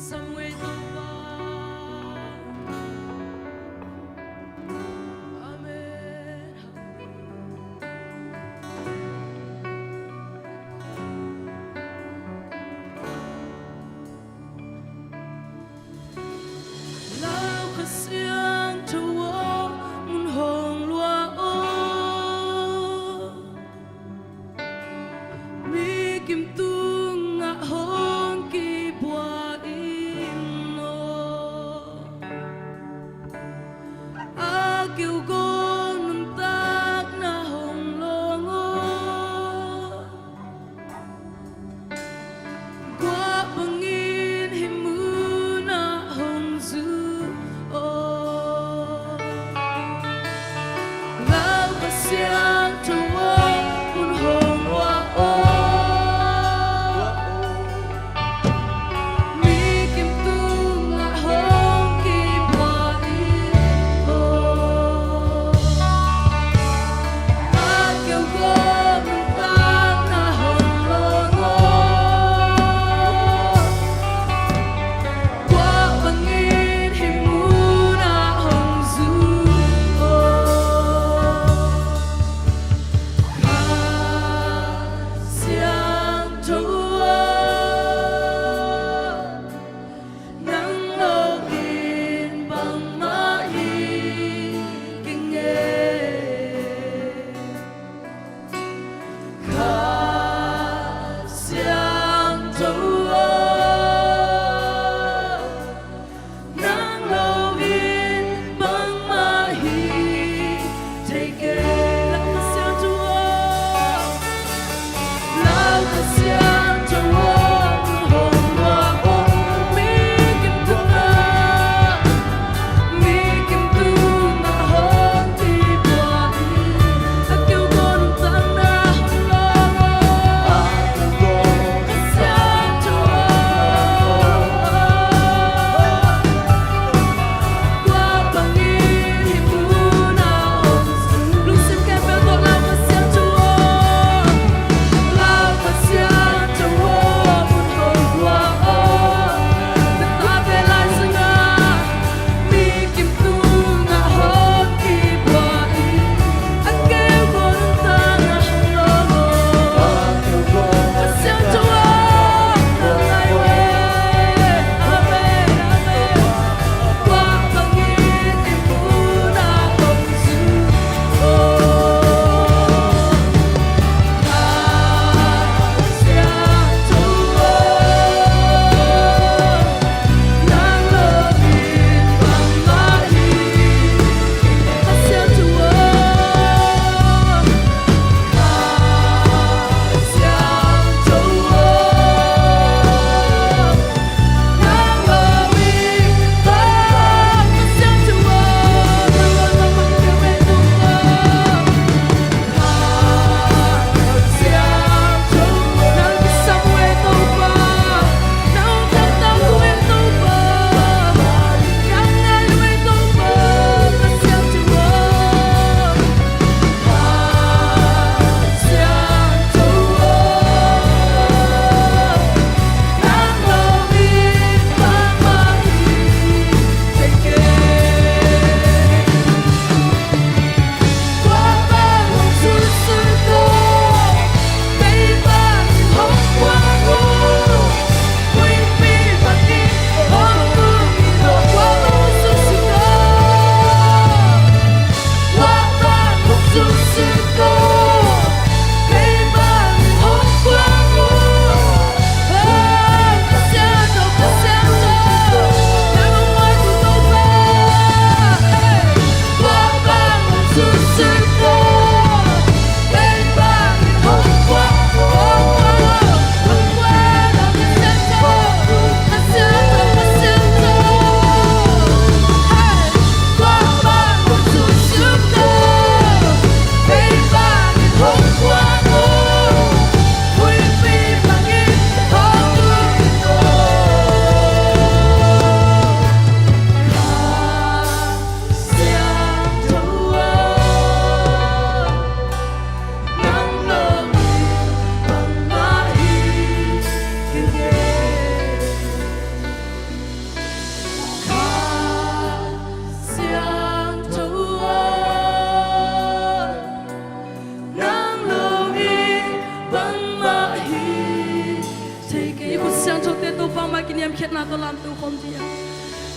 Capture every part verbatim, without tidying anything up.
Samuel Topa. Amen. Lau Kha Siangtho aw, mun hong lua aw. Mi kim tungah hong kibua ing Kiniamkhiatna tawh lamto khawm dih a.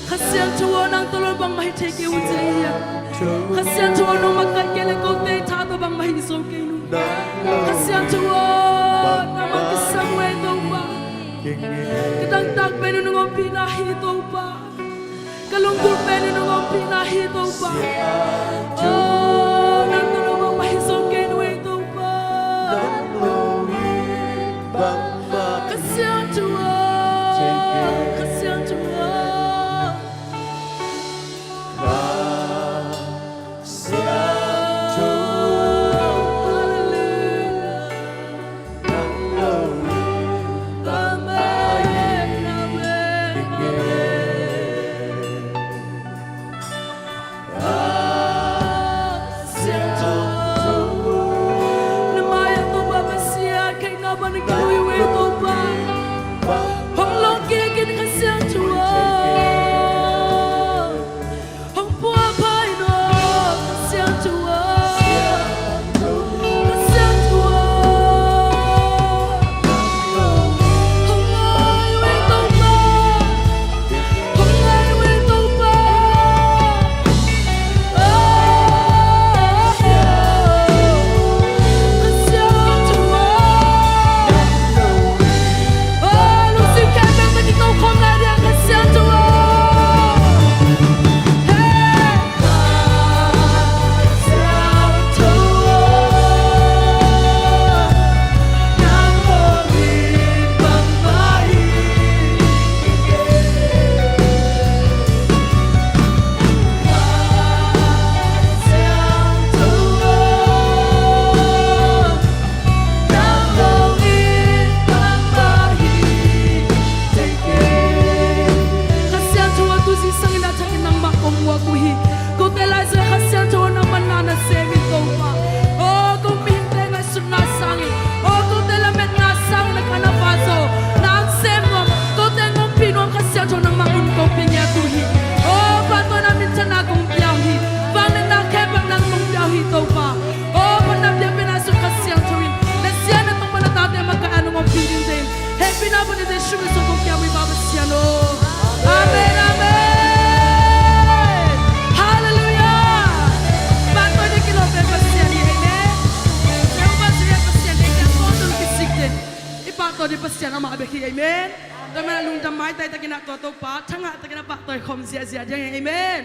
Kha Siangtho aw, nang tawh lo bangmah hi thei kei un ci hi a. Kha Siangtho aw, nong makaih kei leh kote tha tawh bangmah hi zo kei un. Kha Siangtho aw, nangmah kisam uh ei Topa. Ka dangtak pen uh nong ompihna hi Topa. Ka lunggulh pen uh nong ompihna hi Topa. Aw, nang tawh lo bangmah hi zo kei un ei Topa. Kha Siangtho aw, Kha Siangtho aw. Hallelujah. Amen, amen, amen. Kha Siangtho aw, na mai-ah Topa Pasian, khaihna bang na kilui uh ei Topa. Hong lawngkik in Kha Siangtho aw. Hong puahpha in aw, Kha Siangtho aw. Kha Siangtho aw. Hong ngai uh ei Topa. Hong ngai uh ei Topa. Kha Siangtho aw. Aw, lungsim khempeuh tawh kiko khawm lai ding a, Kha Siangtho aw. Hey. Kha Siangtho aw, tu zingsang in a thakin nangmah kong muak uh hi. Kote lai zong Kha Siangtho aw, nangmah na na sem in Topa. Aw, kong mihingte ngaihsutna sangin, aw, kote lametna sangin a kha na va zaw, nang sem nuam, kote hong ompih nuam Kha Siangtho aw, nangmah un kong piang hi a tu hi. Aw, pahtawina minthanna kong pia uh hi. Vangliatna khempeuh nang kong pia uh hi Topa. Aw, phatna piakpiakna sung Kha Siangtho in na sia na tong pan na tate makaih a nong ompih ding teh in hehpihna pan in Jesu Khrist tawh kong kiam uh hi Pa Pasian aw. Amen, amen. Halleluiah. Pahtawina kilawm pen Pasian hi. Amen. Jehovah Jireh Pasian deih kiang tawh tun kisik teh i pahtawi ding Pasian amah bek hi. Amen. Tua manin a lungdam maitai takin a tua Topa thangah takin a pahtawi khawm ziahziah ding hi. Amen.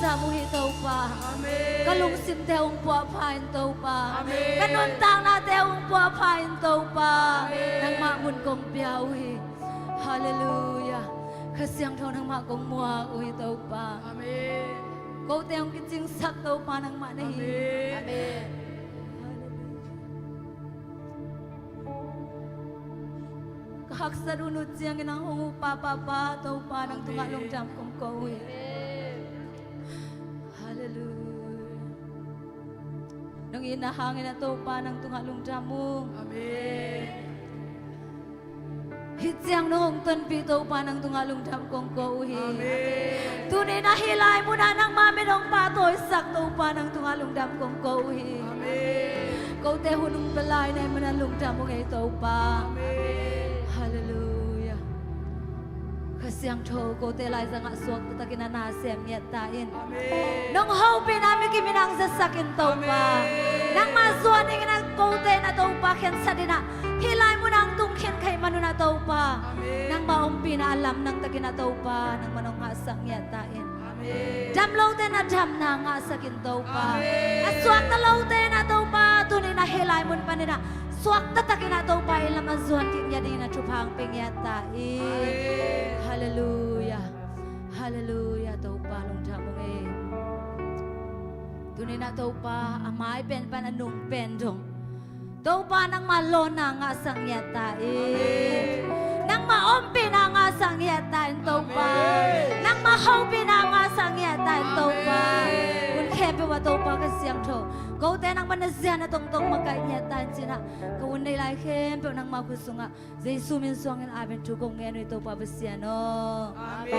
Tam uh hi Topa. Amen. Ka lungsimte hong puahpha in Topa. Amen. Ka nuntaknate hong puahpha in Topa. Amen. Nangmah mun kong pia uh hi. Halleluiah. Kha Siangtho nangmah kong muak uh hi Topa. Amen. Kote hong kicingsak Topa nangmah na hi. Amen. Amen. Ka haksat uh nung ciangin nang hong uh Pa, Pa, Pa, Topa nang tungah lungdam kong ko uh hi. Halleluiah. Nong itna hangin a Topa nang tungah lungdam ung. Amen. Hih ciang nong hong tonpih Topa nang tungah lungdam kong ko uh hi. Amen. Tuni-in a hih lai munah nangmah min hong pahtawisak Topa nang tungah lungdam kong ko uh hi. Amen. Kote hun hong pia lai na hih manin lungdam ung ei Topa. Amen. Halleluiah. Kha Siangtho kote laizangah suakta takin a na sem ngiat ta in. Amen. Nong hopihna mi kimin ah hong zasak in Topa. Amen. Nangmah zuan dingin a kote na Topa khensat in ah hih lai munah hong tung khin ka hih manun a Topa. Amen. Nangmah ompihna a lamdang takin a Topa nangmah hong hahsak ngiat ta in. Amen. Dam lote na damna ngahsak in Topa. Amen. A suakta lote na Topa tuni-in a hih lai mun panin ah suakta takin a Topa i lam a zuan kik ngiat dingin a thupha hong pia ngiat ta in. Amen. Halleluiah. Halleluiah, Topa lungdam ung ei. Tuni-in a Topa a mai pen pan a nung pen dong Topa nangmah lawnna ngahsak ngiat ta in. Amen. Nangmah ompihna ngahsak ngiat ta in Topa. Amen. Nangmah hopihna ngahsak ngiat ta in Topa. Amen. Hun khempeuh ah Topa Kha Siangtho kote nangmah na zian a tongtong makaih ngiat ta in ci-in ah ka hun nei lai khempeuh nangmah khut sungah Jesu min suangin amen thu kong ngen uh hi Topa Pasian aw. Amen.